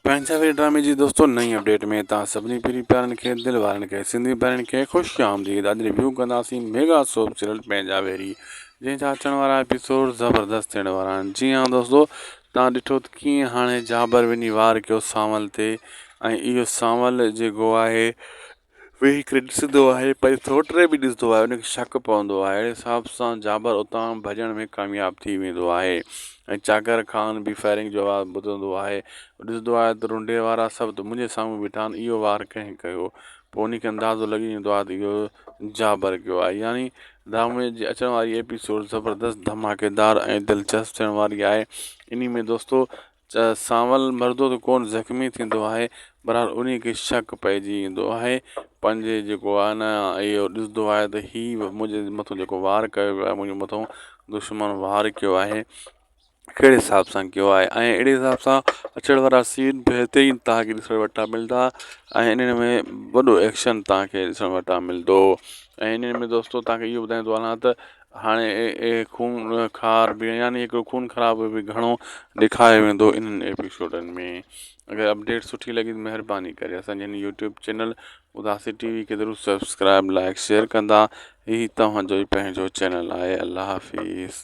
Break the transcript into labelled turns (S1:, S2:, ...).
S1: پنهنجا ويري ڊرامي جي دوستو نئين اپڊيٽ ۾ توهان سڀني پرين پيارن کي دل وارن کي سنڌي ڀائرن کي خوش آمديد اڄ ريويو ڪنداسين ميگا سوپ سيريل پنهنجا ويري جنهن جا اچڻ وارا ايپيسوڊ زبردست ٿيڻ وارا آهن جي ها دوستو توهان ڏٺو ته ڪيئن هاڻي جابر وڃي وار ڪيو سانول تي ۽ اهو سانول جيڪو آهي ويهي ڪري ڏسندو آهي پر سوٽري به ڏسندو آهي ان کي شڪ پوندو آهي اهڙي حساب سان جابر اتان ڀڄڻ ۾ ڪامياب ٿي ويندو آهي ۽ چاڪر خان به فائرنگ جو آواز ٻڌندو آهي ڏسندو آهي ته رنڊي وارا سڀ ته منهنجي سامهون بيٺا آهن اهو وار ڪنهن ڪيو پوء ان کي اندازو لڳي ويندو آهي ته اهو جابر ڪيو آهي يعني ڊرامي جي اچڻ واري ايپيسوڊ زبردست ڌماڪيدار ۽ دلچسپ ٿيڻ واري آهي انهي ۾ دوستو سانول مردو ته ڪونه زخمي ٿيندو آهي بهرحال انهي کي شڪ پئجي ايندو آهي پنهنجي جيڪو آهي نه اهو ڏسندو آهي ته هي منهنجي مٿو جيڪو وار ڪيو ويو آهي منهنجي مٿو دشمن وار ڪيو آهي ڪهڙي حساب سان ڪيو آهي ۽ اهڙي حساب سان اچڻ وارا سين بهترين توهان کي ڏسڻ وٽان ملندا ۽ انهن ۾ وڏو ايڪشن توهان کي ڏسڻ وٽان ملندو ۽ انهن ۾ دوستو توهان کي اهو ٻڌائيندو هلان ته هاڻي خون خار به يعني هڪڙو خون خرابو به گهڻو ڏيکاريو ويندو انهن ايپيسوڊن ۾ اگر اپڊيٽ سٺي لڳي ته مهرباني ڪري اسان جي هن يوٽيوب چينل اداسي ٽي وي کي ضرور سبسڪرائب لائڪ شيئر ڪندا هي توهان جو ئي پنهنجو چينل آهي الله حافظ.